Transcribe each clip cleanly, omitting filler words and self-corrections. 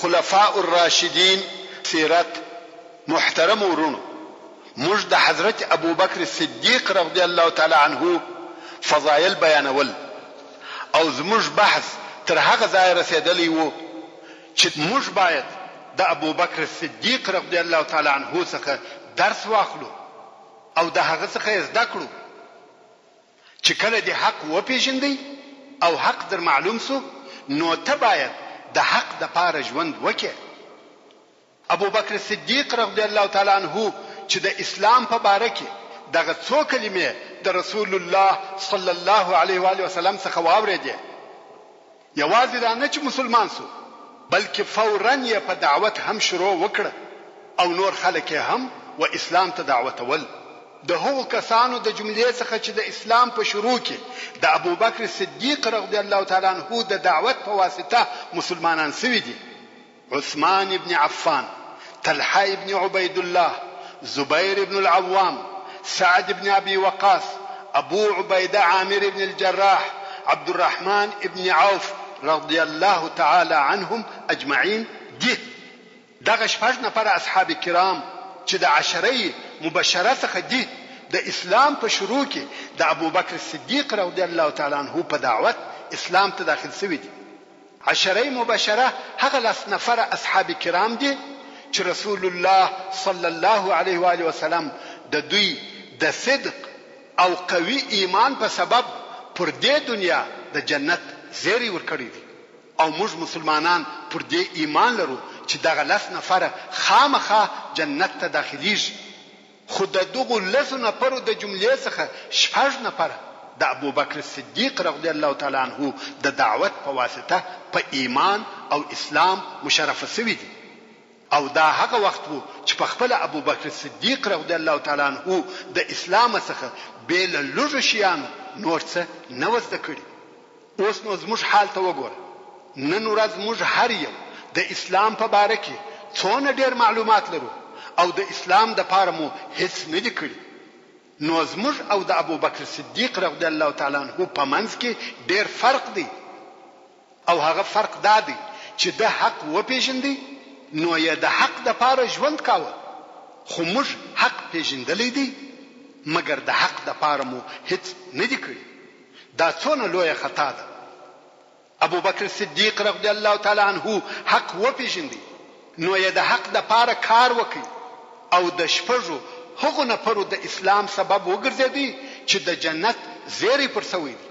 خلفاء الراشدین سیرت محترمو وروڼو! موږ د حضرت ابوبکر صدیق رضی الله تعالی عنه فضایل بیانول او زموږ بحث تر هغه ځایه رسیدلی وو چې موږ باید د ابوبکر صدیق رضی الله تعالی عنه څخه درس واخلو او د هغه څخه یې زده کړو چې کله دې حق وپیژندی او حق در معلوم شو نو ته باید د حق دپاره ژوند وکړې. ابوبکر صدیق رضی الله تعالی عنه چې د اسلام په باره کې دغه څو کلمې د رسول الله صلی الله علیه و آله وسلم څخه واورېدې، یوازې دا نه چې مسلمان شو، بلکې فوراً یې په دعوت هم شروع وکړه او نور خلک یې هم و اسلام ته دعوتول. د هغو کسانو د جملې څخه چې د اسلام په شروع کې د ابوبکر صدیق رضی الله تعالی عنه د دعوت په واسطه مسلمانان شوي دي، عثمان بن عفان، طلحه بن عبيد الله، زبير بن العوام، سعد بن ابي وقاص، ابو عبيده عامر بن الجراح، عبدالرحمن بن عوف رضي الله تعالی عنهم اجمعين دي. دغه شپږ نفره اصحاب کرام چې د عشره مبشره څخه دي د اسلام په شروع کې د ابوبکر صدیق رضی الله تعالی عنه په دعوت اسلام ته داخل شوي دي. عشره مبشره هغه لس نفره اصحاب کرام دي چې رسول الله صلی الله علیه و آله وسلم د دوی د صدق او قوي ایمان په سبب پر دې دنیا د جنت زیری ورکړی دی او موږ مسلمانان پر دې ایمان لرو چې دغه لس نفره خامخا جنت ته داخلیږي. خو د دغو لسو نفرو د جملې څخه شپږ نفره د ابوبکر صدیق رضی الله تعالی عنه د دعوت په واسطه په ایمان او اسلام مشرف شوي دي او دا هغه وخت وو چې په خپله ابوبکر صدیق رضی الله تعالی عنه د اسلامه څخه بې له لږو شیانو نور څه نه وه زده کړي. اوس نو زموږ حال ته وګوره، نن ورځ موږ هر یو د اسلام په باره کې څونه ډېر معلومات لرو او د اسلام دپاره مو هېڅ نه دي کړي، نو زموږ او د ابوبکر صدیق رضی الله تعالی عنه په منځ کې ډېر فرق دی او هغه فرق دا دی چې ده حق وپېژندی نو یې د حق دپاره ژوند کاوه، خو موږ حق پېژندلی دی مګر د حق دپاره مو هېڅ نه دي کړي. دا څونه لویه خطا ده. ابوبکر صدیق رضی الله تعالی عنه حق وپیژندی نو یې د حق دپاره کار وکړ او د شپږو هغو نفرو د اسلام سبب وګرځیدی چې د جنت زیری پر شوی دی.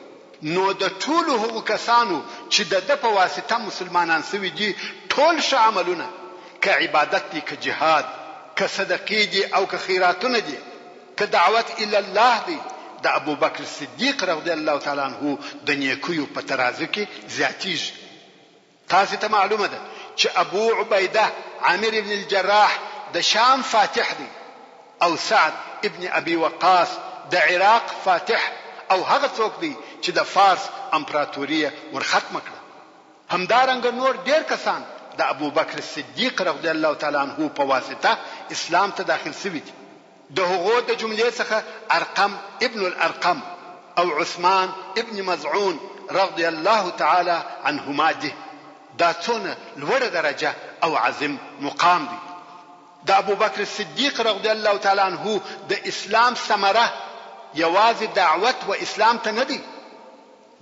نو د ټولو هغو کسانو چې د ده په واسطه مسلمانان شوي دي ټول ښه عملونه که عبادت دی که جهاد، که صدقې دي او که خیراتونه دي، که دعوت الی الله دی د ابوبکر صدیق رضی الله تعالی عنه د نیکیو په ترازو کې زیاتیږي. تاسې ته معلومه ده چې ابو عبیده عامر ابن الجراح د شام فاتح دی او سعد ابن ابي وقاص د عراق فاتح او هغه څوک دی چې د فارس امپراتوري یې ورختمه کړه. همدارنګه نور ډېر کسان د ابوبکر صدیق رضی الله تعالی عنه په واسطه اسلام ته داخل شوي دي. د هغو د جملې څخه ارقم ابن الارقم او عثمان ابن مظعون رضی الله تعالی عنهما دي. دا څونه لوړه درجه او عظیم مقام دی. د ابوبکر صدیق رضی الله تعالی عنه د اسلام ثمره یوازې دعوت و اسلام ته نه دی،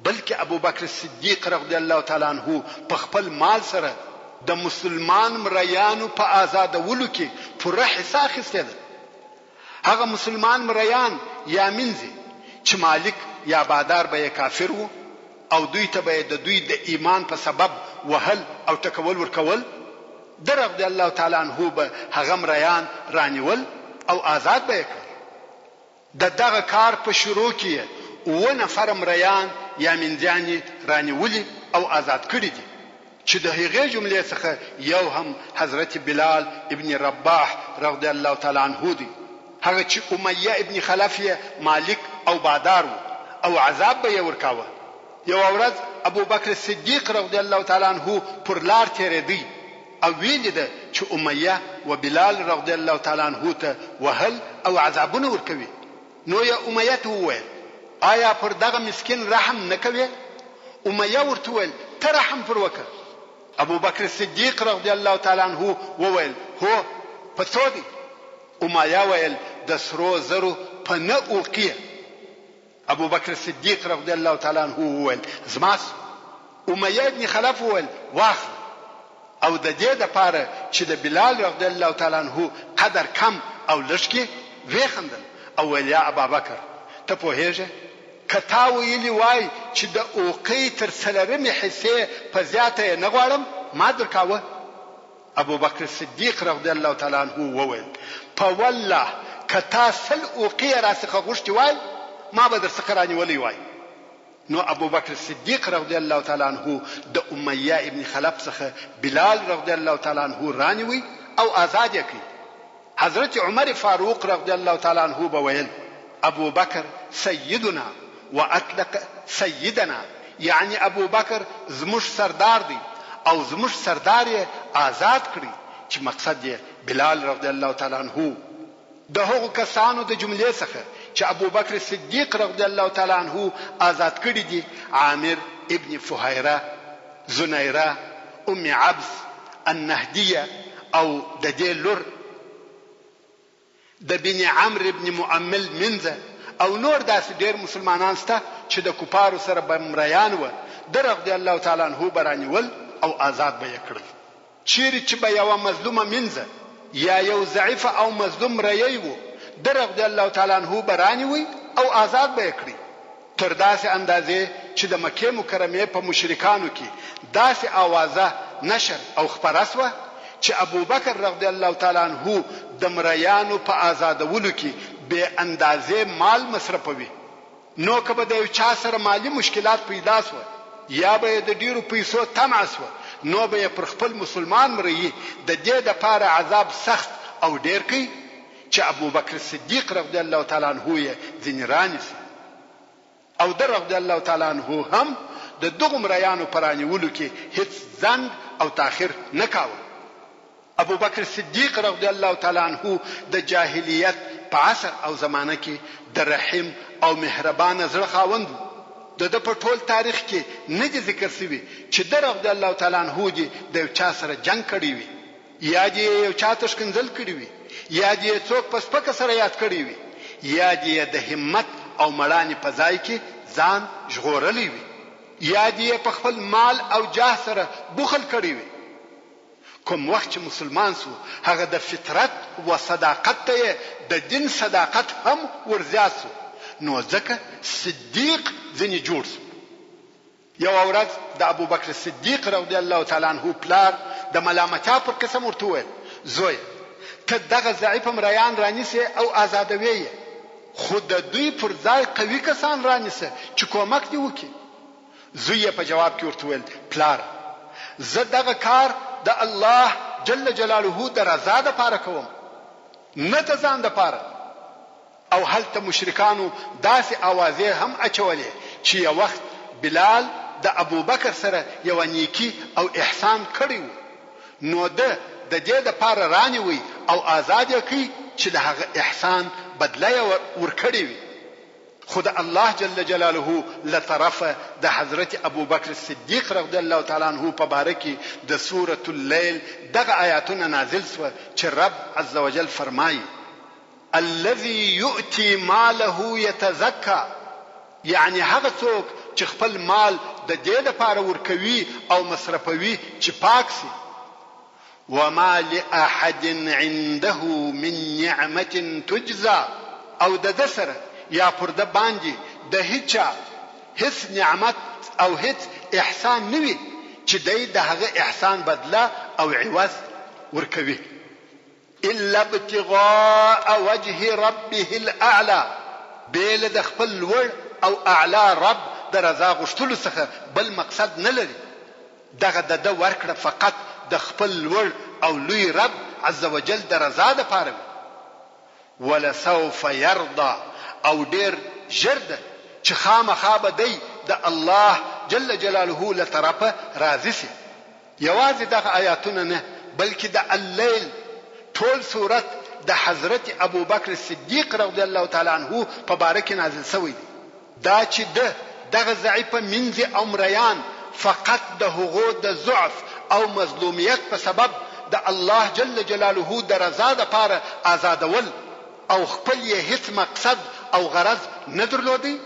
بلکې ابوبکر صدیق رضی الله تعالی عنه په خپل مال سره د مسلمان مریانو په ازادولو کې پوره حصه اخیستې ده. هغه مسلمان مریان یا مینځې چې مالک یا بادار به یې کافر وو او دوی ته به یې د دوی د ایمان په سبب وهل او ټکول ورکول، ده رضی الله تعالی عنه به هغه مریان رانیول او ازاد به یې کړل. د دغه کار په شروع کې یې اووه نفره مریان یا مینځیانې رانیولي او ازاد کړي دي چې د هغې جملې څخه یو هم حضرت بلال ابن رباح رضی الله تعالی عنه دی، هغه چې امیه ابن خلف یې مالک او بادار وو او عذاب به یې ورکاوه. یوه ورځ ابوبکر صدیق رضی الله تعالی عنه پر لار تېرېدی او ویې لیده چې امیه و بلال رضی الله تعالی عنه ته وهل او عذابونه ورکوي، نو یې امیه ته وویل، آیا پر دغه مسکین رحم نه کوې؟ امیه ورته وویل، ته رحم پر وکړه. ابوبکر صدیق رضی الله تعالی عنه وویل، هو، په څو دی؟ امیه ویل، د سرو زرو په نه اوقیه. ابوبکر صدیق رضی الله تعالی عنه وویل، زما شو. امیه ابن خلف وویل، واخله. او د دې لپاره چې د بلال رضی الله تعالی عنه قدر کم او لږ کړي، ویې خندل او ویل، یا ابابکر! ته پوهېږې؟ که تا ویلي وای چې د اوقۍ تر څلورمې حصې په زیاته یې نه غواړم، ما درکاوه. ابوبکر صدیق رضی الله تعالی عنه وویل، په والله که تا 100 اوقیه راڅخه غوښتي وای، ما به درڅخه رانیولی وای. نو ابوبکر صدیق رضی الله تعالی عنه د امیه ابن خلف څخه بلال رضی الله تعالی عنه رانیوی او آزاد یې کړ. حضرت عمر فاروق رضی الله تعالی عنه به ویل، ابوبکر سیدنا واطلق سیدنا یعنی ابوبکر زموږ سردار دی او زموږ سردار یې آزاد کړی چې مقصد یې بلال رضی الله تعالی عنه وو. د هغو کسانو د جملې څخه چې ابوبکر صدیق رضی الله تعالی عنه آزاد کړي دي عامر ابن فهیره، زنیره، ام عبس، النهدیه او د دې لور د بن عمرو بن مؤمل مینځه او نور داسې ډېر مسلمانان شته چې د کفارو سره به مریان وه، ده رضی الله تعالی عنه به رانیول او آزاد به یې کړل. چیرې چې به یوه مظلومه مینځه یا یو ضعیف او مظلوم مریی وو، ده رضی الله تعالی عنه به رانیوی او آزاد به یې کړی. تر داسې اندازې چې د مکې مکرمې په مشرکانو کې داسې آوازه نشر او خپره شوه چې ابوبکر رضی الله تعالی عنه د مریانو په آزادولو کې بې اندازې مال مصرفوي، نو که به د یو چا سره مالي مشکلات پیدا شوه یا به یې د ډېرو پیسو طمعه شوه نو به یې پر خپل مسلمان مریي د دې لپاره عذاب سخت او ډېر کړ چې ابوبکر صدیق رضی الله تعالی عنه یې ځینې رانیسي او ده رضی الله تعالی عنه هم د دغو مریانو په رانیولو کې هیڅ ځنډ او تاخیر نه کاوه. ابوبکر صدیق رضی الله تعالی عنه د جاهلیت په عصر او زمانه کې د رحیم او مهربانه زړه خاوند وو. د ده په ټول تاریخ کې نه دي ذکر شوي چې ده رضی الله تعالی عنه دې د یو چا سره جنګ کړی وي. یا دې یې یو چا ته ښکنځل کړي وي، یا دې یې څوک په سپکه سره یاد کړی وي، یا دې یې د همت او مړانې په ځای کې ځان ژغورلی وي، یا دې یې په خپل مال او جاه سره بخل کړی وي. کوم وخت چې مسلمان شو، هغه د فطرت و صداقت ته یې د دین صداقت هم ور زیات شو، نو ځکه صدیق ځنې جوړ شو. یوه ورځ د ابوبکر صدیق رضی الله تعالی عنه پلار د ملامتیا پر قسم ورته وویل، زویه! ته دغه ضعیف مریان رانیسې او ازادوې یې، خو د دوی پر ځای قوي کسان رانیسه چې کومک دې وکړي. زوی یې په جواب کې ورته وویل، پلاره! زه دغه کار د الله جل جلاله د رضا لپاره کوم، نه د ځان لپاره. او هلته مشرکانو داسې اوازې هم اچولې چې یو وخت بلال د ابوبکر سره یوه نیکي او احسان کړی وو نو ده د دې لپاره رانیوی او ازاد یې کړ چې د هغه احسان بدله یې ورکړې وي خو د الله جل جلاله له طرفه د حضرت ابوبکر صدیق رضی الله تعالی عنه په باره کې د سورة اللیل دغه آیاتونه نازل شوه چې رب عزوجل فرمایي. الذي يؤتي ماله يتزکا یعنې هغه څوک چې خپل مال د دې لپاره ورکوي او مصرفوي چې پاک شي، وما لأحد عنده من نعمة تجزی او د ده سره یا پر ده باندې د هیچا هیڅ نعمت او هیڅ احسان نه وي چې دی د هغه احسان بدله او عوض ورکوي. الا ابتغاء وجه ربه الاعلی، بې له د خپل لوړ او اعلی رب د رضا غوښتلو څخه بل مقصد نه لري، دغه د ده ورکړه فقط د خپل لوړ او لوی رب عزوجل د رضا لپاره وي. ولسوف یرضی، او ډېر ژر ده چې خامخا به دی د الله جل جلاله له طرفه راضي شي. یوازې دغه آیاتونه نه بلکې د اللیل ټول سورت د حضرت ابوبکر صدیق رضی الله تعالی عنه په باره کې نازل شوی دی. دا چې ده دغه ضعیفه مینځې او مریان فقط د هغو د ضعف او مظلومیت په سبب د الله جل جلاله د رضا لپاره ازادول او خپل یې هیڅ مقصد او غرض نه درلودی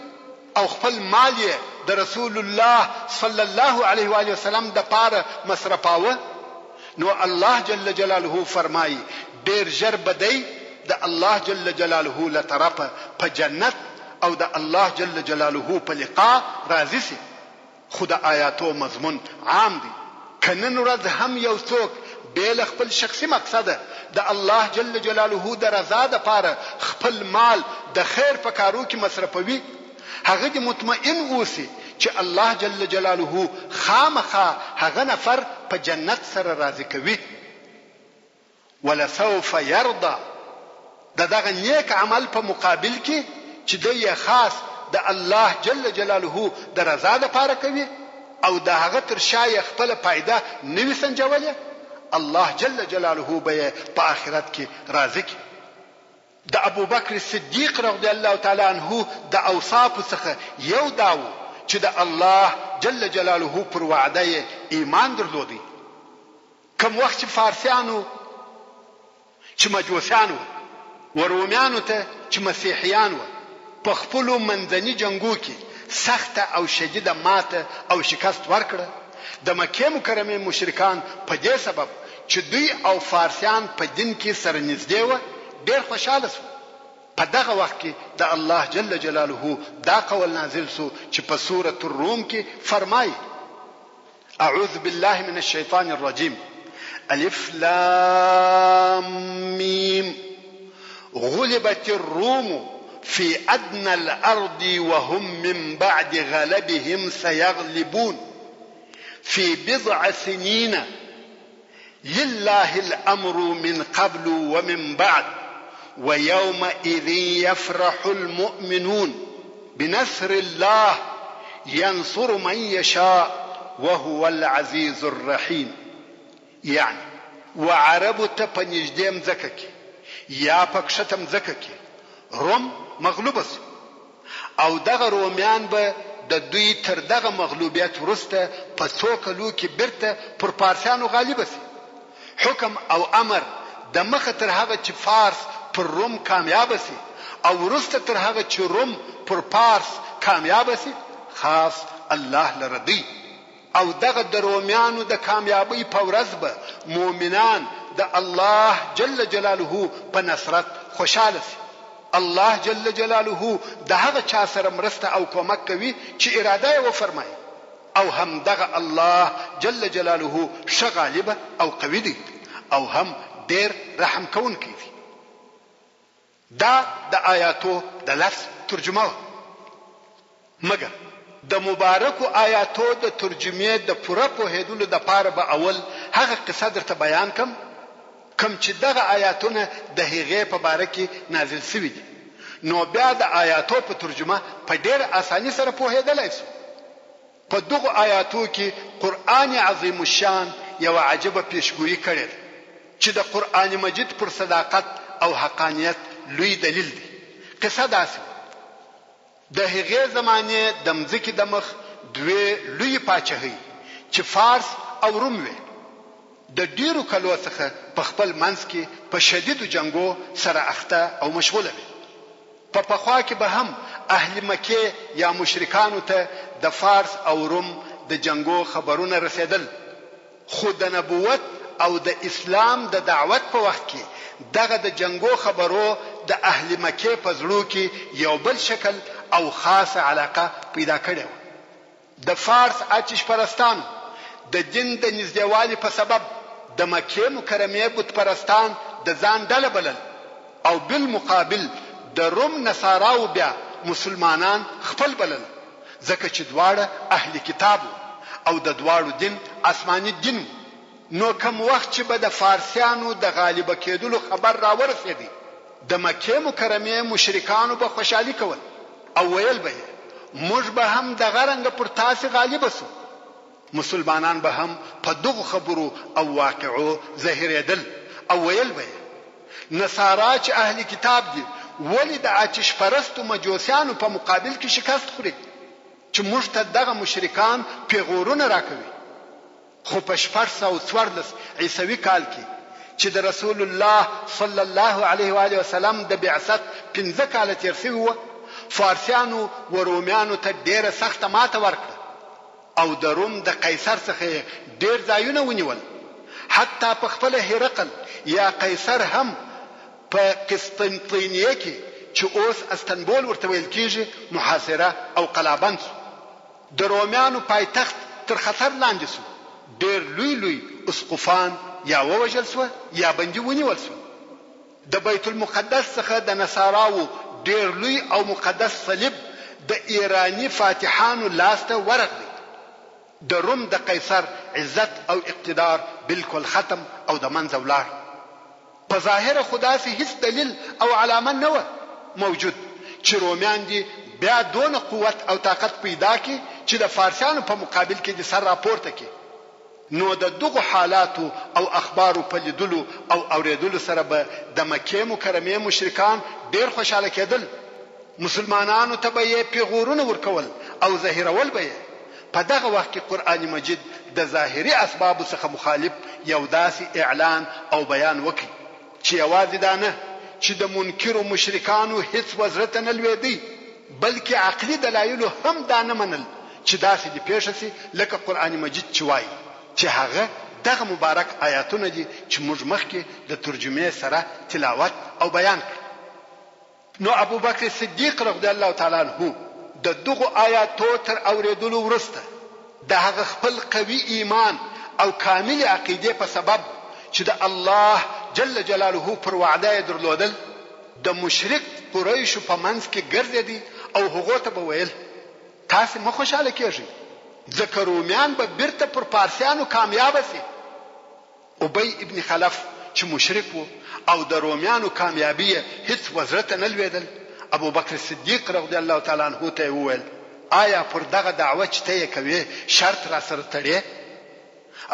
او خپل مال یې د رسول الله صلی الله علیه وآله وسلم لپاره مصرفاوه نو الله جل جلاله فرمایي، ډېر ژر به دی د الله جل جلاله له طرفه په جنت او د الله جل جلاله په لقاء راضي شي. خو د آیاتو مضمون عام دی، که نن ورځ هم یو څوک بې له خپل شخصي مقصده د الله جل جلاله د رضا لپاره خپل مال د خیر په کارو کې مصرفوي، هغه دې مطمئن اوسي چې الله جل جلاله خامخا هغه نفر په جنت سره راضي کوي. ولسوف يرضی، د دغه نېک عمل په مقابل کې چې دی یې خاص د الله جل جلاله د رضا لپاره کوي او د هغه تر شا یې خپله فایده نه وي سنجولې، الله جل جلاله به یې په آخرت کې راضي کړي. د ابوبکر صدیق رضی الله تعالی عنه د اوصافو څخه یو دا وو چې د الله جل جلاله پر وعده یې ایمان درلودی. کوم وخت چې فارسیانو چې مجوسیان وه و رومیانو ته چې مسیحیان وه په خپلو منځني جنګو کې سخته او شدیده ماته او شکست ورکړه، د مکې مکرمې مشرکان په دې سبب چې دوی او فارسیان په دین کې سره نږدې وه ډېر خوشحاله شول. په دغه وخت کې د الله جل جلاله دا قول نازل شو چې په سورة الروم کې فرمایي. اعوذ بالله من الشیطان الرجیم الف لام میم غلبت الروم في أدنى الأرض وهم من بعد غلبهم سيغلبون في بضع سنين لله الأمر من قبل ومن بعد ويومئذ يفرح المؤمنون بنصر الله ينصر من يشاء وهو العزيز الرحيم يعني وعربو ته په نږدې مځکه کې یا په کښته مځکه کې روم مغلوب شو او دغه رومیان به د دوی تر دغه مغلوبیت وروسته په څو کلو کې بیرته پر پارسیانو غالب شي. حکم او امر د مخه تر هغه چې فارس پر روم کامیاب شي او وروسته تر هغه چې روم پر پارس کامیاب شي خاص الله لره دی او دغه د رومیانو د کامیابۍ په ورځ به مؤمنان د الله جل جلاله په نصرت خوشحاله شي. الله جل جلاله د هغه چا سره مرسته او کومک کوي چې اراده یې وفرمایي او هم دغه الله جل جلاله ښه غالب او قوي دی او هم ډېر رحم کوونکی دی. دا د آیاتو د لفظ ترجمه وه. مګر د مبارکو آیاتو د ترجمې د پوره پوهېدلو دپاره به اول هغه قصه درته بیان کړم کوم چې دغه آیاتونه د هغې په باره کې نازل شوي دي، نو بیا د آیاتو په ترجمه په ډېره آساني سره پوهېدلای شو. په دغو آیاتو کې قرآن عظیم الشان یوه عجبه پېشګویي کړې ده چې د قرآن مجید پر صداقت او حقانیت لوی دلیل دی. قصه داسې وه. د هغې زمانې د مځکې د مخ دوې لویې پاچهۍ چې فارس او روم وې، د ډېرو کلو څخه په خپل منځ کې په شدیدو جنګو سره اخته او مشغوله وې. په پخوا کې به هم اهل مکې یا مشرکانو ته د فارس او روم د جنګو خبرونه رسېدل، خو د نبوت او د اسلام د دعوت په وخت کې دغه د جنګو خبرو د اهل مکې په زړو کې یو بل شکل او خاصه علاقه پیدا کړې وه. د فارس آتش پرستانو د دین د نږدېوالي په سبب د مکې مکرمې بت پرستان د ځان ډله بلل او بالمقابل د روم نصاراوو بیا مسلمانان خپل بلل. ځکه چې دواړه اهل کتاب وو او د دواړو دین آسماني دین وو، نو کوم وخت چې به د فارسیانو د غالبه کېدلو خبر راورسېدی، د مکې مکرمې مشرکانو به خوشحالي کول او ویل به یې، موږ به هم دغه رنګه پر تاسې غالبه شو. مسلمانان به هم په دغو خبرو او واقعو زهیرېدل او ویل به یې، نصارا چې اهل کتاب دي ولې د آتش پرستو مجوسیانو په مقابل کې شکست خوري چې موږ ته دغه مشرکان پیغورونه راکوي؟ خو په 614 عیسوي کال کې چې د رسول الله صلی الله علیه و آله وسلم د بعثت پنځه کاله تېر شوي وه، فارسیانو و رومیانو ته ډېره سخته ماته ورکړه او د روم د قیصر څخه یې ډېر ځایونه ونیول، حتی په خپله هرقل یا قیصر هم په قسطنطینیه کې چې اوس استنبول ورته ویل کېږي محاصره او قلابند شو. د رومیانو پایتخت تر خطر لاندې شو، ډېر لوی لوی اسقفان یا ووژل شوه یا بندي ونیول شول. د بیت المقدس څخه د نصاراوو ډېر لوی او مقدس صلیب د ایراني فاتحانو لاس ته ورغلی. د روم د قیصر عزت او اقتدار بالکل ختم او د منځه ولاړ. په ظاهره خو داسې هیڅ دلیل او علامه نه وه موجود چې رومیان دې بیا دونه قوت او طاقت پیدا کړي چې د فارسیانو په مقابل کې دې سر راپورته کړي. نو د دغو حالاتو او اخبارو په لیدلو او اورېدلو سره به د مکې مکرمې مشرکان ډېر خوشحاله کېدل، مسلمانانو ته به یې پېغورونه ورکول او زهیرول به یې. په دغه وخت کې قرآن مجید د ظاهري اسبابو څخه مخالف یو داسې اعلان او بیان وکړ چې یوازې دا نه چې د منکرو مشرکانو هیڅ و زړه ته نه لوېدی بلکې عقلي دلایلو هم دا نه منل چې داسې دې پېښه شي لکه قرآن مجید چې وايي چې هغه دغه مبارک آیاتونه دي چې موږ مخکې د ترجمې سره تلاوت او بیان کړل. نو ابوبکر صدیق رضی الله تعالی عنه د دغو آیاتو تر اورېدلو وروسته د هغه خپل قوي ایمان او کاملې عقیدې په سبب چې د الله جل جلاله پر وعده یې درلودل د مشرک قریشو په منځ کې ګرځېدی او هغو ته به ویل، تاسې مه خوشحاله کېږئ، ځکه رومیان به بیرته پر پارسیانو کامیابه شي. ابی ابن خلف چې مشرک وو او د رومیانو کامیابي یې هیڅ و زړه ته نه لوېدل، ابوبکر صدیق رضی الله تعالی عنه ته یې وویل، آیا پر دغه دعوه چې ته یې کوې شرط راسره تړې؟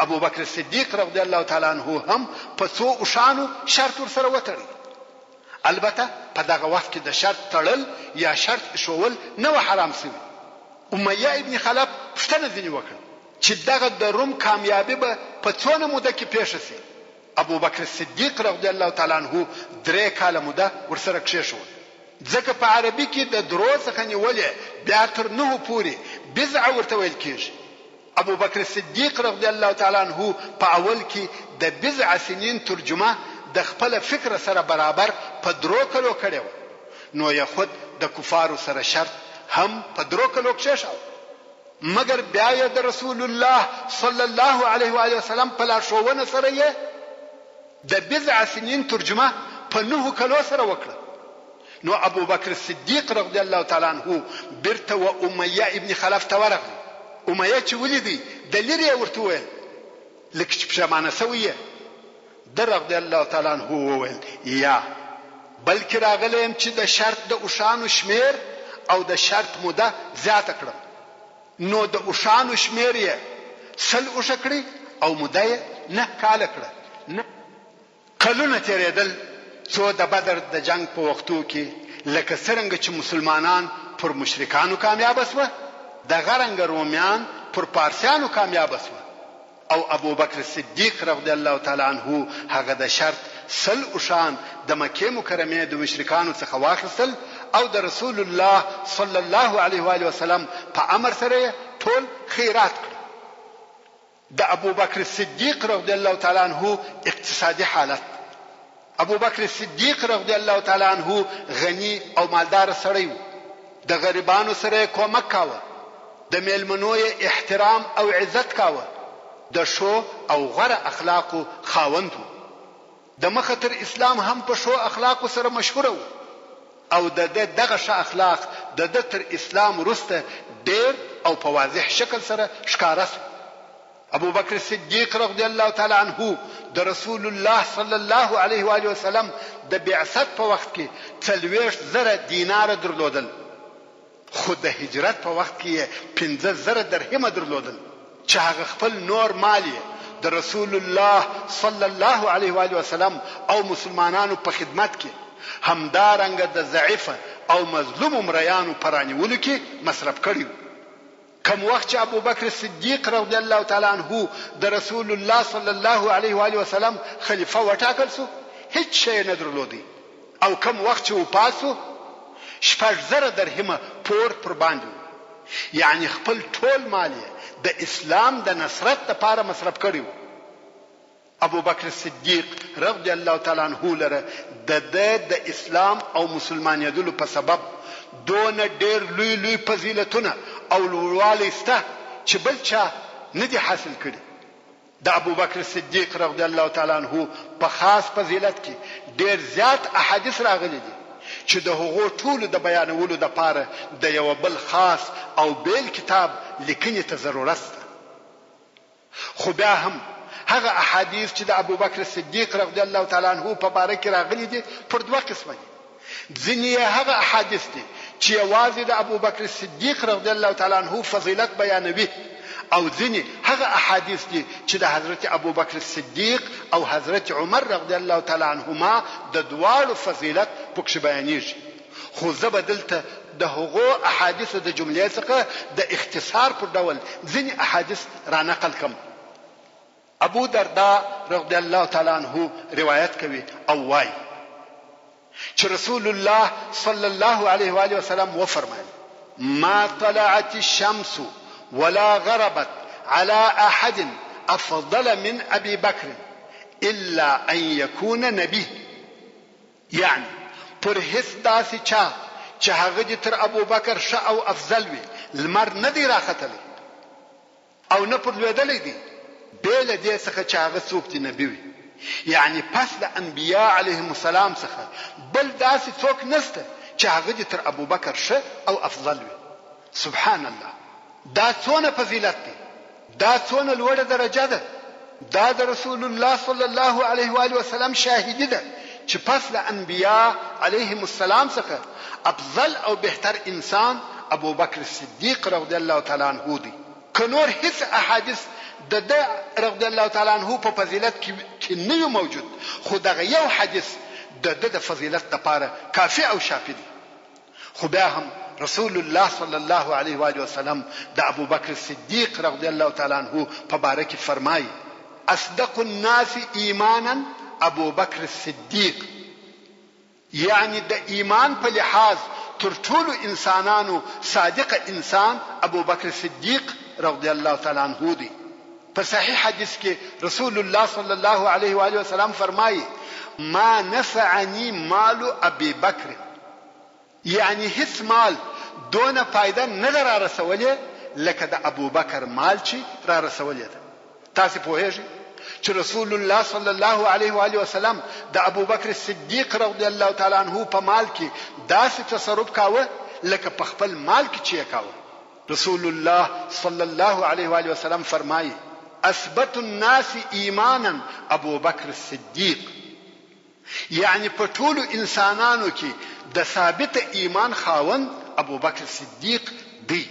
ابوبکر صدیق رضی الله تعالی عنه هم په څو اوښانو شرط ورسره وتړی. البته په دغه وخت کې د شرط تړل یا شرط ایښوول نه وه حرام شوي. امیه ابن خلف پوښتنه ځینې وکړه. چې دغه د روم کامیابي به په څونه موده کې پېښه شي؟ ابوبکر صدیق رضی الله تعالی عنه درې کاله موده ورسره کښېښوده، ځکه په عربي کې د درو څخه نیولې بیا تر نهو پورې بضع ورته ویل کېږي. ابوبکر صدیق رضی الله تعالی عنه په اول کې د بضع سنین ترجمه د خپله فکره سره برابر په درو کلو کړې وه، نو یې خود د کفارو سره شرط هم په درو کلو کښېښاوه. مګر بیا یې د رسول الله صلی الله علیه و آله وسلم په لارښوونه سره یې د بضع سنین ترجمه په نهو کلو سره وکړه. نو ابوبکر صدیق رضی الله تعالی عنه بیرته و امیه ابن خلف ته ورغی. امیه چې ولیدی د لیرې یې ورته وویل، لکه چې پښیمانه شوی یې؟ ده رضی الله تعالی عنه وویل، یا، بلکې راغلی یم چې د شرط د اوښانو شمېر او د شرط موده زیاته کړم. نو د اوښانو شمېر یې 100 اوښه کړی او موده یې نهه کاله کړه. کلونه تېرېدل څو د بدر د جنګ په وختو کې لکه څرنګه چې مسلمانان پر مشرکانو کامیابه شوه، دغه رنګه رومیان پر پارسیانو کامیابه شوه. او ابوبکر صدیق رضی الله تعالی عنه هغه د شرط 100 اوښان د مکې مکرمې د مشرکانو څخه واخیستل او د رسول الله صلی الله علیه و آله وسلم په امر سره یې ټول خیرات کړل. د ابوبکر صدیق رضی الله تعالی عنه اقتصادي حالت. ابوبکر صدیق رضی الله تعالی عنه غني او مالدار سړی و، د غریبانو سره یې کومک کاوه، د میلمنو یې احترام او عزت کاوه، د ښو او غوره اخلاقو خاوند و. د مخه تر اسلام هم په ښو اخلاقو سره مشهور و او د ده دغه ښه اخلاق د ده تر اسلام وروسته ډېر او په واضح شکل سره ښکاره شو. ابوبکر صدیق رضی الله تعالی عنه د رسول الله صلی الله علیه و آله وسلم د بعثت په وخت کې 40,000 دیناره درلودل، خو د هجرت په وخت کې یې 5000 درهمه درلودل چې هغه خپل نور مال یې د رسول الله صلی الله علیه و آله وسلم او مسلمانانو په خدمت کې همدارنګه د ضعیفه او مظلومو مریانو په رانیولو کې مصرف کړی وو. کوم وخت چې ابوبکر صدیق رضی الله تعالی عنه د رسول الله صلی الله علیه و آله وسلم خلیفه وټاکل شو، هیڅ شی یې نه درلودی او کوم وخت چې وفات شو، 6000 درهمه پور پر باندې وو. یعنې خپل ټول مال یې د اسلام د نصرت لپاره مصرف کړی وو. ابوبکر صدیق رضی الله تعالی عنه لره د ده د اسلام او مسلمانېدلو په سبب دونه ډېر لوی لوی فضیلتونه او لوړوالی شته چې بل چا نه دي حاصل کړي. د ابوبکر صدیق رضی الله تعالی عنه په خاص فضیلت کې ډېر زیات احادیث راغلي دي چې د هغو ټولو د بیانولو لپاره د یوه بل خاص او بېل کتاب لیکنې ته ضرورت شته. خو بیا هم هغه احادیث چې د ابوبکر صدیق رضی الله تعالی عنه په باره کې راغلي دي پر دوه قسمه دي. ځینې یې هغه احادیث دي چې یوازې د ابوبکر صدیق رضی الله تعالی عنه فضیلت بیانوي او ځینې هغه احادیث دي چې د حضرت ابوبکر صدیق او حضرت عمر رضی الله تعالی عنهما د دواړو فضیلت پکښې بیانیږي. خو زه به دلته د هغو احادیثو د جملې څخه د اختصار پر ډول ځینې احادیث را نقل کړم. ابو درداء رضی الله تعالی عنه روایت کوي او وايي چې رسول الله صلی الله علیه و آله وسلم وفرمایل، ما طلعت الشمس ولا غربت على احد افضل من ابي بکر الا ان يكون نبي. یعنې پر هیڅ داسې چا چې هغه دې تر ابوبکر ښه او افضل وي لمر نه دی راختلی او نه پر لوېدلی دی بې له دې څخه چې هغه څوک دې نبي وي، یعنې پس له انبیاء علیهم السلام څخه بل داسې څوک نشته چې هغه دې تر ابوبکر ښه او افضل وي. سبحان الله! دا څونه فضیلت دی، دا څونه لوړه درجه ده، دا د رسول الله صلی الله علیه و آله وسلم شاهدي ده چې پس له انبیاء علیهم السلام څخه افضل او بهتر انسان ابوبکر صدیق رضی الله تعالی عنه دی. که نور هیڅ احادیث د ده رضی الله تعالی عنه په فضیلت کې نه وي موجود خو دغه یو حدیث د ده د فضیلت لپاره کافي او شافي دی. خو بیا هم رسول الله صلی الله علیه و آله وسلم د ابوبکر صدیق رضی الله تعالی عنه په باره کې فرمایي، اصدق الناس ایمانا ابوبکر الصدیق، یعنې د ایمان په لحاظ تر ټولو انسانانو صادق انسان ابوبکر صدیق رضی الله تعالی عنه دی. په صحیح حدیث کې رسول الله صلی الله علیه و آله وسلم فرمایي، ما نفعنی مال ابی بکر، یعنې هیڅ مال دونه فایده نه ده رارسولې لکه د ابوبکر مال چې رارسولې ده. تاسې پوهیږئ چې رسول الله صلی الله علیه و آله وسلم د ابوبکر صدیق رضی الله تعالی عنه په مال کې داسې تصرف کاوه لکه په خپل مال کې چې یې کاوه. رسول الله صلی الله علیه و آله وسلم فرمایي، اثبت الناس ایمانا ابوبکر الصدیق، یعنې په ټولو انسانانو کې د ثابت ایمان خاوند ابوبکر صدیق دی.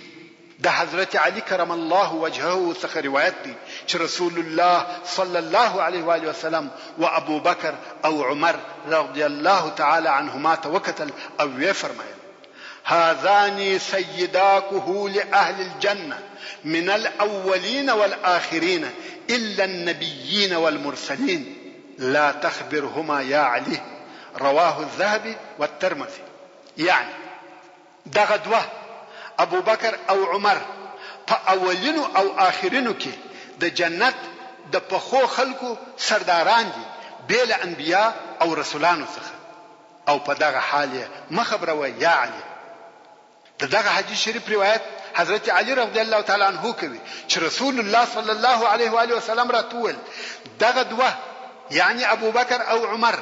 د حضرت علی کرم الله وجهه څخه روایت دی چې رسول الله صلی الله علیه و آله وسلم و ابوبکر او عمر رضی الله تعالی عنهما ته وکتل او ویې فرمایل، هذان سيدا كهول أهل الجنة من الأولين والآخرين إلا النبيين والمرسلين لا تخبرهما يا علي رواه الذهبي والترمذي يعني دغه دوه ابوبکر او عمر په اولینو او آخرینو کې د جنت د پخو خلکو سرداران دي بې له انبیا او رسولانو څخه. او په دغه حال یې مه خبروه یا علي. د دغه حدیث شریف روایت حضرت علي رضی الله تعالی عنه کوي چې رسول الله صلی الله علیه و آله وسلم راته وویل، دغه دوه یعنی ابوبکر او عمر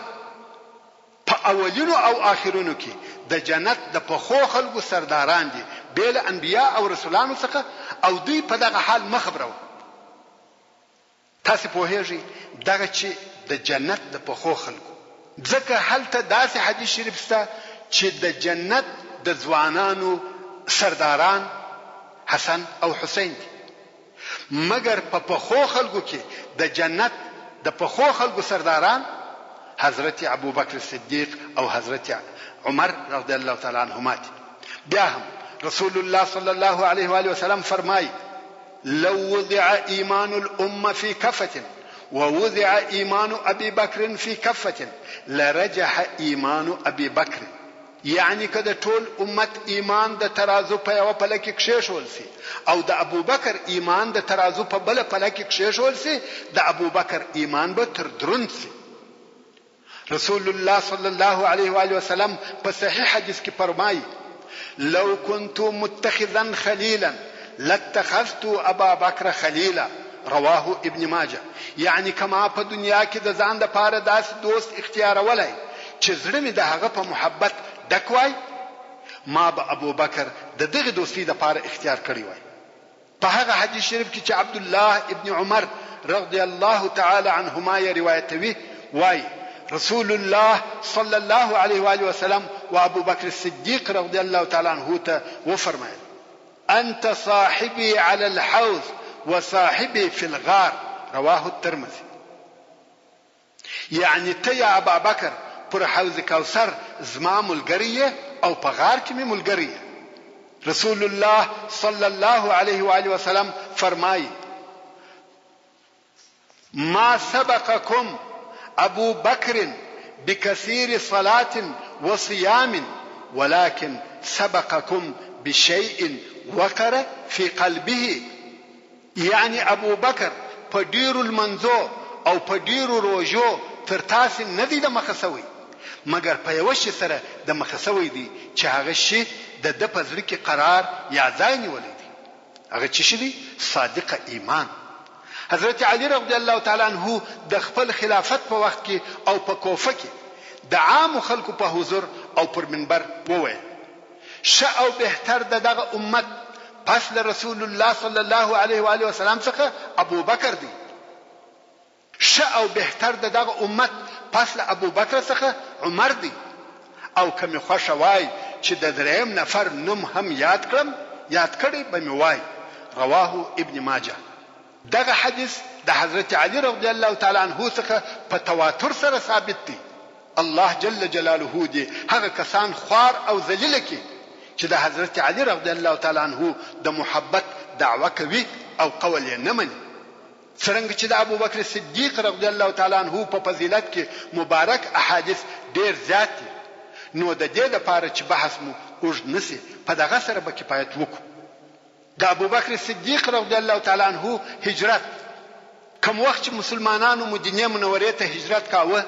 په اولینو او آخرینو کې د جنت د پخو خلکو سرداران دي بې له انبیا او رسولانو څخه او دوی په دغه حال مه خبروه. تاسې پوهېږئ دغه چې د جنت د پخو خلکو. ځکه هلته داسې حدیث شریف شته چې د جنت د ځوانانو سرداران حسن او حسین دي مګر په پخو خلکو کې د جنت د پخو خلکو سرداران حضرت ابوبکر صدیق او حضرت عمر رضی الله تعالی عنهما دي. بیا هم رسول الله صلی الله علیه و آله وسلم فرمایي، لو وضع ایمان الامة فی کفة ووضع ایمان ابی بکر فی کفة لرجح ایمان ابی بکر یعنی که د ټول امت ایمان د ترازو په یوه پله کې کښېښول شي او د ابوبکر ایمان د ترازو په بله پله کې کښېښول شي د ابوبکر ایمان به تر دروند شي. رسول الله صلی الله علیه وآله وسلم په صحیح حدیث کې فرمایي، لو کنت متخذا خلیلا لاتخذت ابا بکر خلیلا رواه ابن ماجه یعنی که ما په دنیا کې د ځان لپاره داسې دوست اختیارولای چې زړه مې د هغه په محبت ډک وای ما به ابوبکر د دغې دوستۍ لپاره اختیار کړی وای. په هغه حدیث شریف کې چې عبدالله ابن عمر رضی الله تعالی عنهما یې روایتوي وایي، رسول الله صلی الله علیه وآله وسلم و ابوبکر الصدیق رضی الله تعالی عنه ته وفرمایل، انت صاحبي علی الحوض وصاحبي فی الغار رواه الترمذي. یعنی ته یا ابابکر پر حوض کوثر زما ملګری یې او په غار کې مې ملګری یې. رسول الله صلی الله علیه و آله وسلم فرمایي، ما سبقکم ابو بکر بکثیر صلاة وصیام ولکن سبقکم بشیء وقر فی قلبه. یعنې ابوبکر په ډېرو لمنځو او په ډېرو روژو تر تاسې نه دی د مخه شوی، مګر په یوه شي سره د مخه شوی دی چې هغه شي د ده په زړه کې قرار یا ځای نیولی دی. هغه څه شی دی؟ صادقه ایمان. حضرت علی رضی الله تعالی عنه د خپل خلافت په وخت کې او په کوفه کې د عامو خلکو په حضور او پر منبر وویل، ښه او بهتر د دغه امت پس له رسول الله صلی الله علیه و آله وسلم څخه ابوبکر دی. ښه او بهتر د دغه امت پس له ابوبکر څخه عمر دی او که مې خوښه وای چې د دریم نفر نوم هم یاد کړم یاد کړی به مې وای. رواه ابن ماجه. دغه حدیث د حضرت علی رضی الله تعالی عنه څخه په تواتر سره ثابت دی. الله جل جلاله دې هغه کسان خوار او ذلیل کړي چې د حضرت علی رضی الله تعالی عنه د محبت دعوه کوي او قول یې نه مني. څرنګه چې د ابوبکر صدیق رضی الله تعالی عنه په فضیلت کې مبارک احادیث ډېر زیات دي نو د دې لپاره چې بحث مو اوږد نه شي په دغه سره به کفایت وکړو. د ابوبکر صدیق رضی الله تعالی عنه هجرت، کوم وخت چې مسلمانانو مدینې منورې ته هجرت کاوه،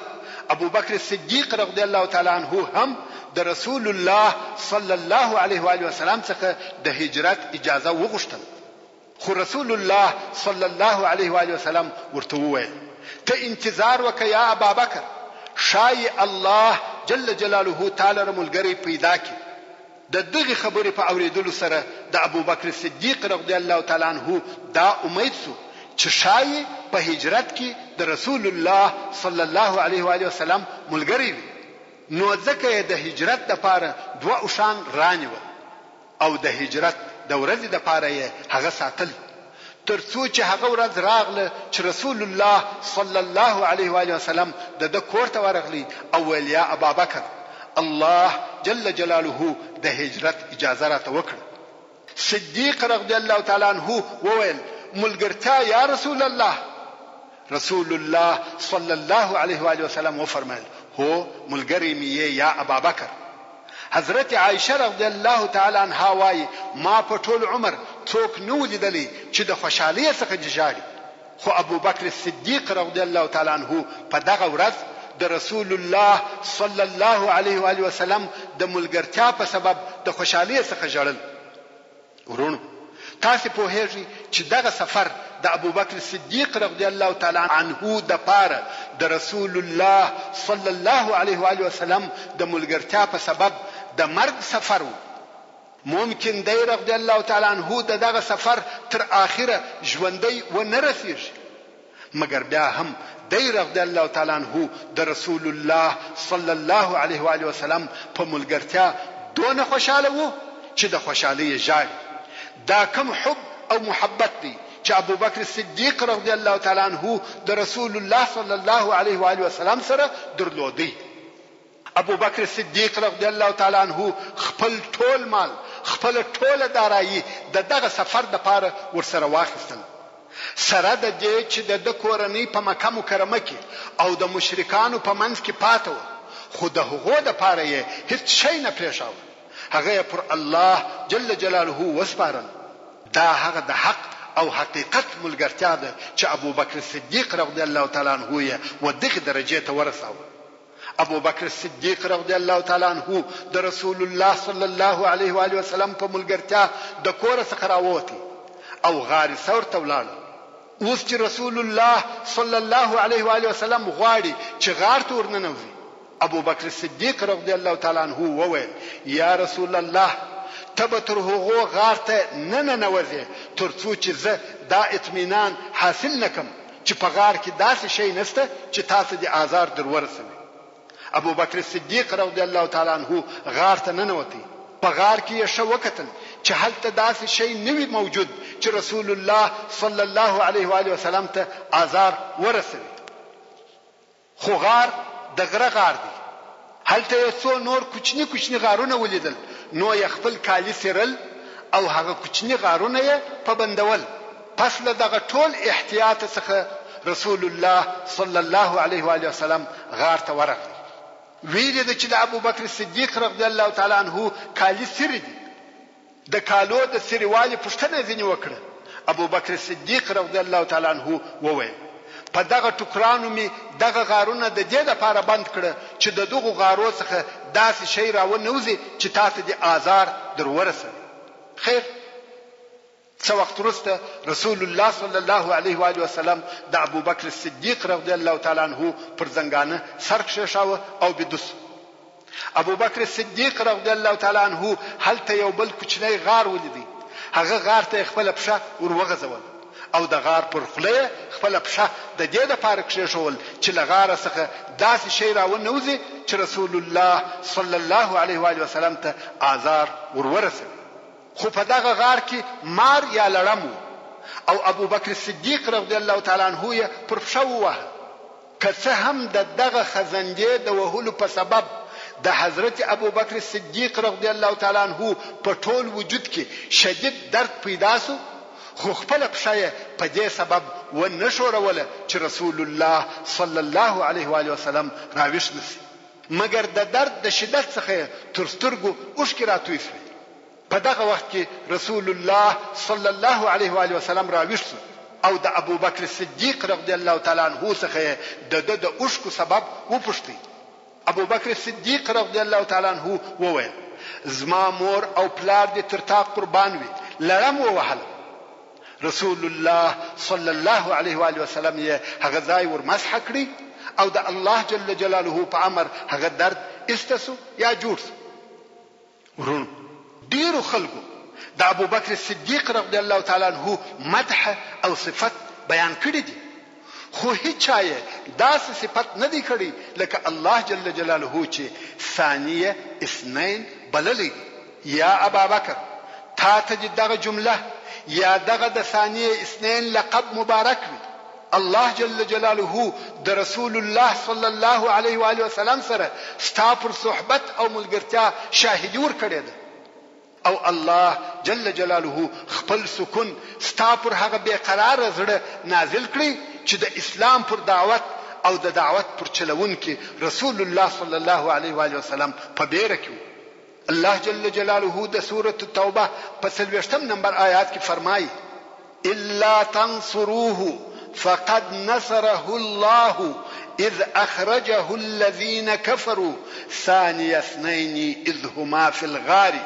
ابوبکر صدیق رضی الله تعالی عنه هم د رسول الله صلی الله علیه و آله وسلم څخه د هجرت اجازه وغوښتله، خو رسول الله صلی الله علیه و آله وسلم ورته وویل، ته انتظار وکړه یا ابابکر، ښايي الله جل جلاله تا لره ملګری پیدا کړي. د دغې خبرې په اورېدلو سره د ابوبکر صدیق رضی الله تعالی عنه دا امید شو چې ښايي په هجرت کې د رسول الله صلی الله علیه و آله وسلم ملګری وي، نو ځکه یې د هجرت لپاره دوه اوښان رانیول او د هجرت د ورځې لپاره یې هغه ساتل. تر څو چې هغه ورځ راغله چې رسول الله صلی الله علیه و آله وسلم د ده کور ته ورغلی او ویل، یا ابابکر! الله جل جلاله د هجرت اجازه راته وکړه. صدیق رضی الله تعالی عنه وویل، ملګرتیا یا رسول الله! رسول الله صلی الله علیه و آله وسلم وفرمایل، هو ملګری مې یې یا ابابکر! حضرت عائشه رضی الله تعالی عنها وايي، ما په ټول عمر څوک نه وو لیدلی چې د خوشحالۍ څخه دې ژاړي، خو ابوبکر صدیق رضی الله تعالی عنه په دغه ورځ د رسول الله صلی الله علیه و آله وسلم د ملګرتیا په سبب د خوشحالۍ څخه ژړل. وروڼو! تاسې پوهېږئ چې دغه سفر د ابوبکر صدیق رضی الله تعالی عنه دپاره د رسول الله صلی الله علیه وآله وسلم د ملګرتیا په سبب د مرګ سفر وو. ممکن دی رضی الله تعالی عنه ددغه سفر تر آخره ژوندی ونه رسېږي. مګر بیا هم دی رضی الله تعالی عنه د رسول الله صلی الله علیه و آله وسلم په ملګرتیا دونه خوشحاله وو چې د خوشحالۍ یې ژاړي. دا کوم حب او محبت دی چې ابوبکر صدیق رضی الله تعالی عنه د رسول الله صلی الله علیه و آله وسلم سره درلودی. ابوبکر صدیق رضی الله تعالی عنه خپل ټول مال خپله ټوله دارایي د دغه سفر لپاره ورسره واخیستل. سره د دې چې د ده کورنۍ په مکه مکرمه کې او د مشرکانو په منځ کې پاته وه، خو د هغو لپاره یې هیڅ شی نه پرېښاوه، هغه یې پر الله جل جلاله وسپارل. دا هغه د حق او حقیقت ملګرتیا ده چې ابوبکر صدیق رضی الله تعالی عنه یې و دغې درجې ته ورساوه. ابوبکر صدیق رضی الله تعالی عنه د رسول الله صلی الله علیه و آله وسلم په ملګرتیا د کوره څخه راووتی او غار ثور ته ولاړ. اوس چې رسول الله صلی الله علیه و آله وسلم غواړي چې غار ته ورننوځي، ابوبکر صدیق رضی الله تعالی عنه وویل، یا رسول الله! ته به تر هغو غار ته نه ننوځې تر څو چې زه دا اطمینان حاصل نه کړم چې په غار کې داسې شی نشته چې تاسو دې آزار در ورسوي. ابوبکر صدیق رضی الله تعالی عنه غار ته ننوتی، په غار کې یې ښه وکتل چې هلته داسې شی نه وي موجود چې رسول الله صلی الله علیه وآله وسلم ته آزار ورسوي. خو غار د غره غار دی. هلته یې څو نور کوچني کوچني غارونه ولیدل، نو یې خپل کالي څیرل او هغه کوچني غارونه یې په بندول. پس له دغه ټول احتیاط څخه رسول الله صلی الله علیه وآله وسلم غار ته ورغی. ویې لیده چې د ابوبکر صدیق رضی الله تعالی عنه کالي څیري دي. د کالو د څیري والي پوښتنه یې ځینې وکړه، ابوبکر صدیق رضی الله تعالی عنه وویل، په دغه ټوکرانو مې دغه غارونه د دې لپاره بند کړه چې د دغو غارو څخه داسې شی راونه وځي چې تاته دې آزار در ورسوي. خیر! څه وخت وروسته رسول الله صلی الله علیه وآله وسلم د ابوبکر صدیق رضی الله تعالی عنه پر زنګانه سر کښېښاوه او بیده شو. ابوبکر صدیق رضی الله تعالی عنه هلته یو بل کوچنی غار ولیدی، هغه غار ته یې خپله پښه ور وغځوله او د غار پر خوله یې خپله پښه د دې لپاره کښېښول چې له غاره څخه داسې شی را ونه وځي چې رسول الله صلی الله علیه وآله وسلم ته آزار ور ورسوي. خو په دغه غار کې مار یا لړم وو او ابوبکر صدیق رضی الله تعالی عنه یې پر پښه وواهه. که څه هم د دغه خزندې د وهلو په سبب د حضرت ابوبکر صدیق رضی الله تعالی عنه په ټول وجود کې شدید درد پیدا شو، خو خپله پښه یې په دې سبب و نه ښوروله چې رسول الله صلی الله علیه وآله وسلم راویښ نه شي، مګر د درد د شدت څخه یې تر سترګو اوښکې راتوی شوې. په دغه وخت کې رسول الله صلی الله علیه وآله وسلم راویښ شو او د ابوبکر صدیق رضی الله تعالی عنه څخه یې د ده د اوښکو سبب وپوښتی. ابوبکر صدیق رضی الله تعالی عنه وویل، زما مور او پلار دې تر تا قربان وي، لړم ووهلم. رسول الله صلی الله علیه وآله وسلم یې هغه ځای ور مسح کړی او د الله جل جلاله په امر هغه درد ایسته شو یا جوړ شو. وروڼو! ډېرو خلکو د ابوبکر صدیق رضی الله تعالی عنه مدح او صفت بیان کړي دي، خو هیچا یې داسې صفت نه دی کړی لکه الله جل جلاله چې ثاني اثنین بللی دی. یا ابابکر! تاته دې دغه جمله یا دغه د ثاني اثنین لقب مبارک وي. الله جل جلاله د رسول الله صلی الله علیه و آله وسلم سره ستا پر صحبت او ملګرتیا شاهدي ورکړې ده او الله جل جلاله خپل سکون ستا پر هغه بې قراره زړه نازل کړی چې د اسلام پر دعوت او د دعوت پر چلوونکي رسول الله صلی الله علیه و آله وسلم په بیره کې وو. الله جل جلاله د سورة التوبه په څلوېښتم نمبر آیات کې فرمایي، الا تنصروه فقد نصره الله اذ اخرجه الذين كفروا ثاني اثنين اذ هما في الغار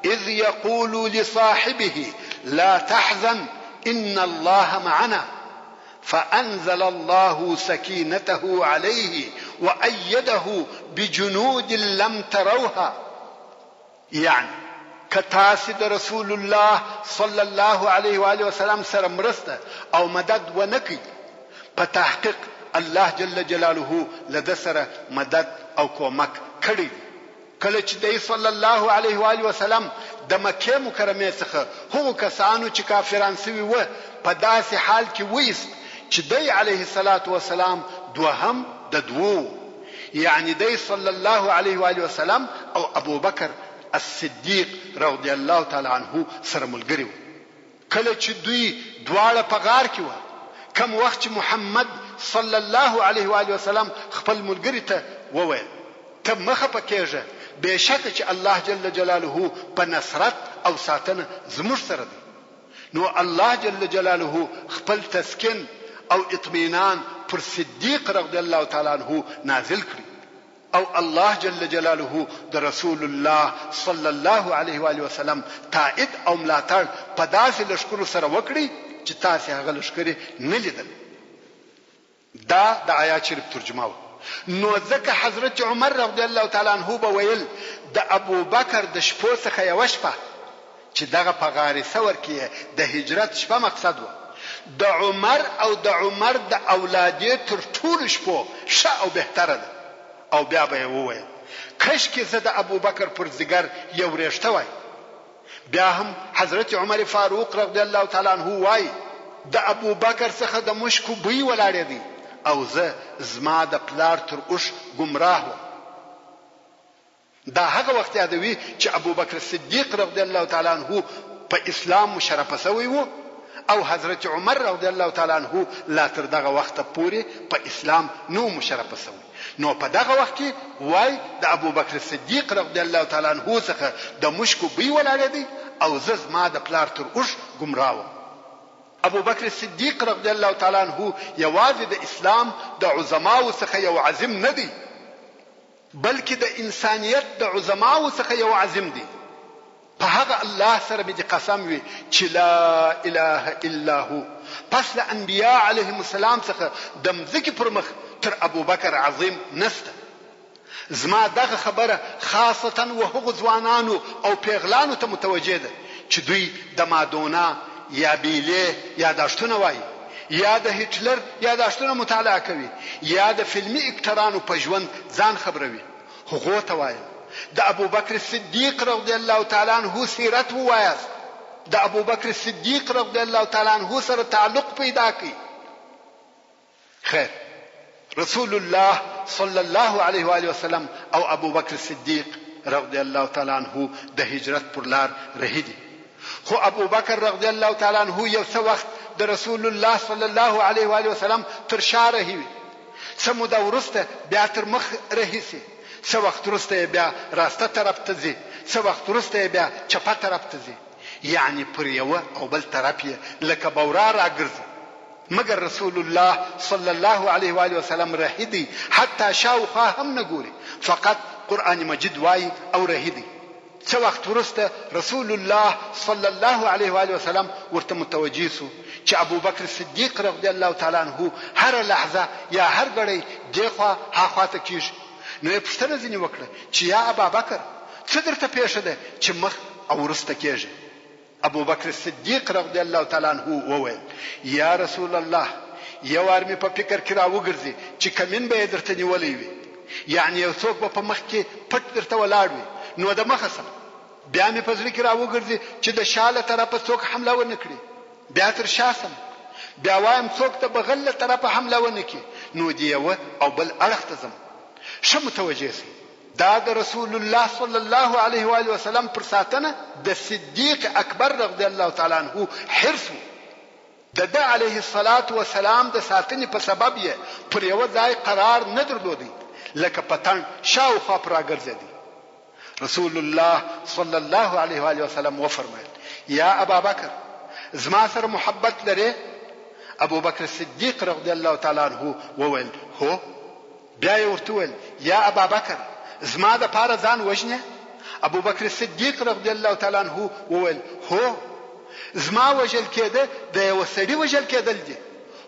اذ يقول لصاحبه لا تحزن ان الله معنا فأنزل الله سكينته عليه وأيده بجنود لم تروها یعنې که تاسې د رسول الله صلی الله علیه وآله وسلم سره مرسته او مدد ونه کړئ، په تحقیق الله جل جلاله له ده سره مدد او کومک کړی دی. کله چې دی صلی الله علیه وآله وسلم د مکې مکرمې څخه هغو کسانو چې کافران شوي وه په داسې حال کې وایست چې دی علیه الصلوة والسلام دوهم د دوو وو، یعنې دی صلی الله علیه وآله وسلم او ابوبکر الصدیق رضی الله تعالی عنه سره ملګري وو. کله چې دوی دواړه په غار کې وه، کوم وخت چې محمد صلی الله علیه و آله وسلم خپل ملګري ته وویل، ته مه خپه کېږه، بېشکه چې الله جل جلاله په نصرت او ساتنه زموږ سره دی. نو الله جل جلاله خپل تسکین او اطمینان پر صدیق رضی الله تعالی عنه نازل کړي او الله جل جلاله د رسول الله صلی الله علیه و آله وسلم تائید او ملاتړ په داسې لښکرو سره وکړي چې تاسې هغه لښکرې نه لیدل. دا د آیات شریف ترجمه وه. نو ځکه حضرت عمر رضی الله تعالی عنه به ویل، د ابوبکر د شپو څخه یوه شپه، چې دغه په غار ثور کې یې د هجرت شپه مقصد وه، د عمر او د عمر د اولادې تر ټولو شپو ښه او بهتره ده. او بیا به یې وویل، کشکې زه د ابوبکر پر ځیګر یو وریښته وای. بیا هم حضرت عمر فاروق رضی الله تعالی عنه وايي، د ابوبکر څخه د مشکو بوی ولاړېدی او زه زما د پلار تر اوښ ګمراه وم. دا هغه وخت یادوي چې ابوبکر صدیق رضی الله تعالی عنه په اسلام مشرفه شوی وو او حضرت عمر رضی الله تعالی عنه لا تر دغه وخته پورې په اسلام نه وو مشرفه شوی. نو په دغه وخت کې وای د ابوبکر صدیق رضی الله تعالی عنه څخه د مشکو بوی ولاړېدی او زه زما د پلار تر اوښ ګمراه وم. ابوبکر صدیق رضی الله تعالی عنه یوازې د اسلام د عظماوو څخه یو عظیم نه دی، بلکې د انسانیت د عظماوو څخه یو عظیم دی. په هغه الله سره مې دې قسم وي چې لا اله الا هو پس له انبیاء علیهم السلام څخه د مځکې پر مخ تر ابوبکر عظیم نشته. زما دغه خبره خاصتا و هغو ځوانانو او پېغلانو ته متوجه ده چې دوی د مادونا یا بیلې یاداښتونه وايي یا د هټلر یاداښتونه مطالعه کوي یا د فلمي اکټرانو په ژوند ځان خبروي. هغو ته وایم، د ابوبکر صدیق رضی الله تعالی عنه سیرت ووایاست، د ابوبکر صدیق رضی الله تعالی عنه سره تعلق پیدا کړئ. خیر، رسول الله صلی الله علیه وآله وسلم او ابوبکر صدیق رضی الله تعالی عنه د هجرت پر لار رهي دي، خو ابوبکر رضی الله تعالی عنه یو څه وخت د رسول الله صلی الله علیه وآله وسلم تر شا رهي وي، څه موده وروسته بیا تر مخ رهي شي، څه وخت وروسته یې بیا راسته طرف ته ځي، څه وخت وروسته یې بیا چپه طرف ته ځي، یعنې پر یوه او بل طرف یې لکه بورا راګرځي، مګر رسول الله صلی الله علیه وآله وسلم رهي دی، حتی شاوخوا هم نه ګوري، فقط قرآن مجید وایي او رهي دی. څه وخت وروسته رسول الله صلی الله علیه و آله وسلم ورته متوجه شو چې ابوبکر صدیق رضی الله تعالی عنه هره لحظه یا هر ګړی دې خوا ها خوا ته کیږي، نو یې پوښتنه ځینې وکړه چې یا ابابکر څه درته پېښه ده چې مخ او وروسته کیږې؟ ابوبکر صدیق رضی الله تعالی عنه وویل، یا رسول الله! یو وار مې په فکر کې راوګرځي چې کمین به یې درته نیولی وي، یعنې یو څوک به په مخ کې پټ درته ولاړ وي، نو د مخه شم. بیا مې په زړه کې راوګرځي چې د شا له طرفه څوک حمله ونه کړي، بیا تر شا شم. بیا وایم څوک د بغل له طرفه حمله ونه کړي، نو دې یوه او بل اړخ ته ځم. ښه متوجه شئ! دا د رسول الله صلی الله علیه و آله وسلم پر ساتنه د صدیق اکبر رضی الله تعالی عنه حرص وو. د ده علیه الصلوة والسلام د ساتنې په سبب یې پر یوه ځای قرار نه درلود، لکه پتڼ شاوخوا پر راګرځېدی. رسول الله صلی الله علیه و آله وسلم وفرمایل، یا ابابکر! زما سره محبت لرې؟ ابوبکر صدیق رضی الله تعالی عنه وویل، هو. بیا یې ورته وویل، یا ابابکر! زما لپاره ځان وژنې؟ ابوبکر صدیق رضی الله تعالی عنه وویل، هو! زما وژل کېده د یوه سړي وژل کېدل دي،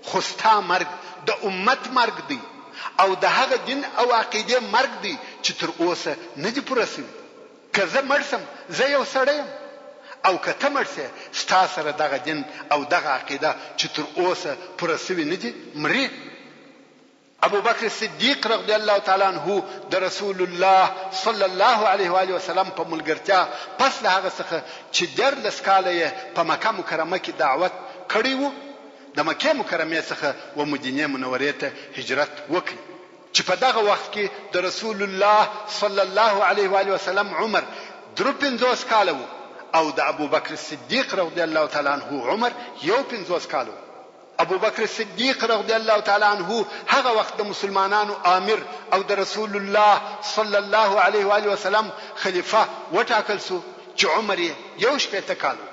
خو ستا مرګ د امت مرګ دی او د هغه دین او عقیدې مرګ دی چې تر اوسه نه دي پوره شوي. که زه مړ شم، زه یو سړی یم او که ته مړ شې، ستا سره دغه دین او دغه عقیده چې تر اوسه پوره شوي نه دي، مري. ابوبکر صدیق رضی الله تعالی عنه د رسول الله صلی الله علیه و آله وسلم په ملګرتیا پس له هغه څخه چې 13 کاله یې په مکه مکرمه کې دعوت کړی وو د مکې مکرمې څخه و مدینې منورې ته هجرت وکړ چې په دغه وخت کې د رسول الله صلی الله علیه و آله وسلم عمر 53 کاله وو او د ابوبکر صدیق رضی الله تعالی عنه عمر 51 کاله وو. ابوبکر صدیق رضی الله تعالی عنه هغه وخت د مسلمانانو آمر او د رسول الله صلی الله علیه وآله وسلم خلیفه وټاکل شو چې عمر یې 61 کاله وو.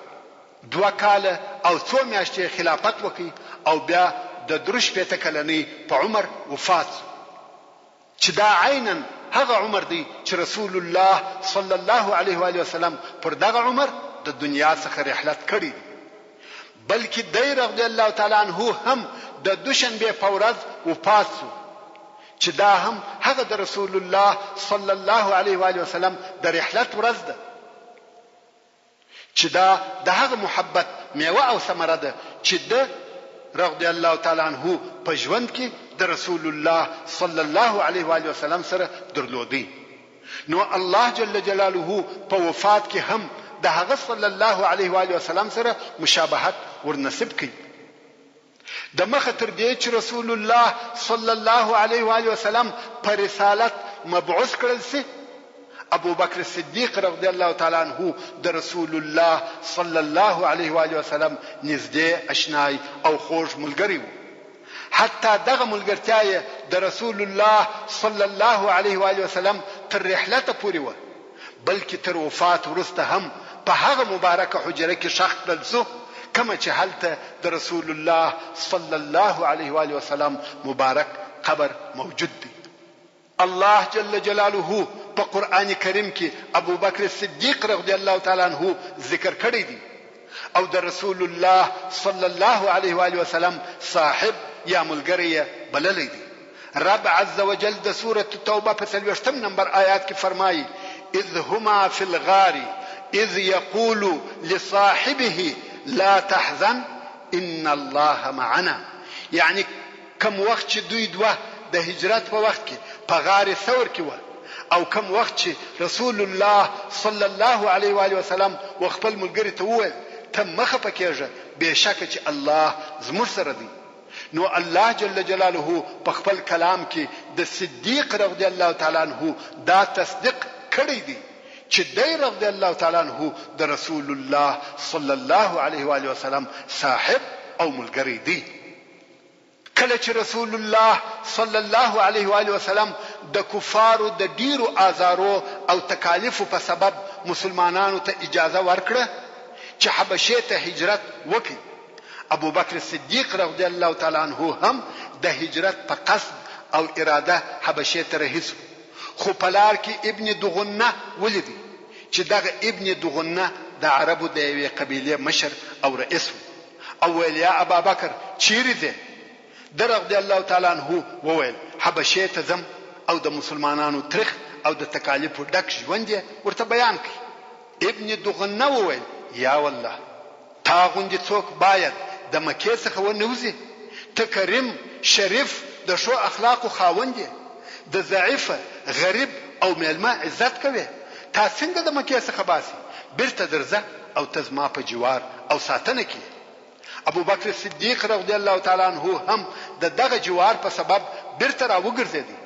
دوه کاله او څو میاشتې یې خلافت وکړ او بیا د 63 کلنۍ په عمر وفات شو. چې دا عینا هغه عمر دی چې رسول الله صلی الله علیه و آله وسلم پر دغه عمر د دنیا څخه رحلت کړی دی بلکې دی رضی الله تعالی عنه هم د دوشنبې په ورځ وفات شو چې دا هم هغه د رسول الله صلی الله علیه و آله وسلم د رحلت ورځ ده. چې دا د هغه محبت مېوه او ثمره ده چې ده رضی الله تعالی عنه په ژوند کې د رسول الله صلی الله علیه وآله وسلم سره درلودی نو الله جل جلاله په وفات کې هم د هغه صلی الله علیه وآله وسلم سره مشابهت ورنصیب کړ. د مخه تر دې چې رسول الله صلی الله علیه و آله وسلم په رسالت مبعوث کړل شي، ابوبکر صدیق رضی الله تعالی عنه د رسول الله صلی الله علیه و آله وسلم نږدې اشنای او خوږ ملګری وو. حتی دغه ملګرتیا یې د رسول الله صلی الله علیه و آله وسلم تر رحلته پورې وه. بلکې تر وفات وروسته هم په هغه مبارکه حجره کې ښخ کړل شو کومه چې هلته د رسول الله صلی الله علیه وآله وسلم مبارک قبر موجود دی. الله جل جلاله په قرآن کریم کې ابوبکر صدیق رضی الله تعالی عنه ذکر کړی دی او د رسول الله صلی الله علیه وآله وسلم صاحب یا ملګری یې بللی دی. رب عز وجل د سورة التوبه په څلوېښتم نمبر آیات کې فرمایي، اذ هما فی الغار اذ یقول لصاحبه لا تحزن ان الله معنا یعنې کوم وخت چې دوی دوه د هجرت په وخت کې په غار ثور کې وه او کوم وخت چې رسول الله صلی الله علیه وآله وسلم و خپل ملګري ته وویل، ته مه خپه کېږه بېشکه چې الله زموږ سره دی. نو الله جل جلاله په خپل کلام کې د صدیق رضی الله تعالی عنه دا تصدیق کړی دی چې دی رضی الله تعالی عنه د رسول الله صلی الله علیه و آله وسلم صاحب او ملګری دی. کله چې رسول الله صلی الله علیه و آله وسلم د کفارو د ډیرو آزارو او تکالیفو په سبب مسلمانانو ته اجازه ورکړه چې حبشې ته هجرت وکړي ابوبکر صدیق رضی الله تعالی عنه هم د هجرت په قصد او اراده حبشې ته رهي شو، خو په لار کې ابن دغنه ولید چې دغه ابن دغنه د عربو د یوې قبیلې مشر او رئیس و او ویل، یا ابابکر چیرې ځې؟ ده رضی الله تعالی عنه وویل، حبشې ته ځم او د مسلمانانو تریخ او د تکالیفو ډک ژوند یې ورته بیان کړ. ابن دغنه وویل، یا والله! تا غوندې څوک باید د مکې څخه ونه وځي، ته کریم، شریف، د ښو اخلاقو خاوند یې، د ضعیف، غریب او میلمه عزت کوې، تا څنګه د مکې څخه باسي، بیرته درځه او ته زما په جوار او ساتنه کې یې. ابوبکر صدیق رضی الله تعالی عنه هم د دغه جوار په سبب بیرته راوګرځیدی،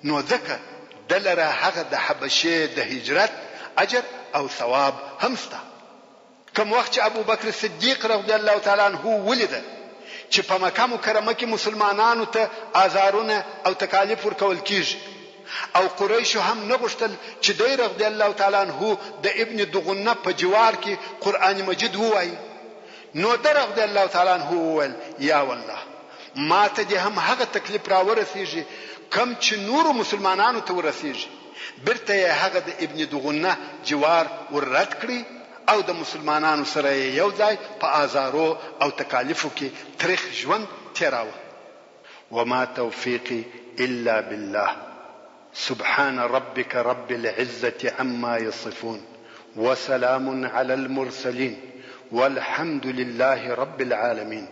نو ځکه ده لره هغه د حبشې د هجرت اجر او ثواب هم شته. کوم وخت چې ابوبکر صدیق رضی الله تعالی عنه ولیده چې په مکه مکرمه کې مسلمانانو ته آزارونه او تکالیف ورکول کیږي او قریشو هم نه غوښتل چې دی رضی الله تعالی عنه د ابن دغنه په جوار کې قرآن مجید ووایي نو ده رضی الله تعالی عنه وویل یا والله ما ته دې هم هغه تکلیف راورسیږي کوم چې نورو مسلمانانو ته ورسیږي بیرته یې هغه د ابن دغنه جوار ور رد کړی او د مسلمانانو سره یې یو ځای په آزارو او تکالیفو کې تریخ ژوند تیراوه. وما توفیقی الا بالله سبحان ربک رب العزة عما یصفون وسلام علی المرسلین والحمد لله رب العالمین.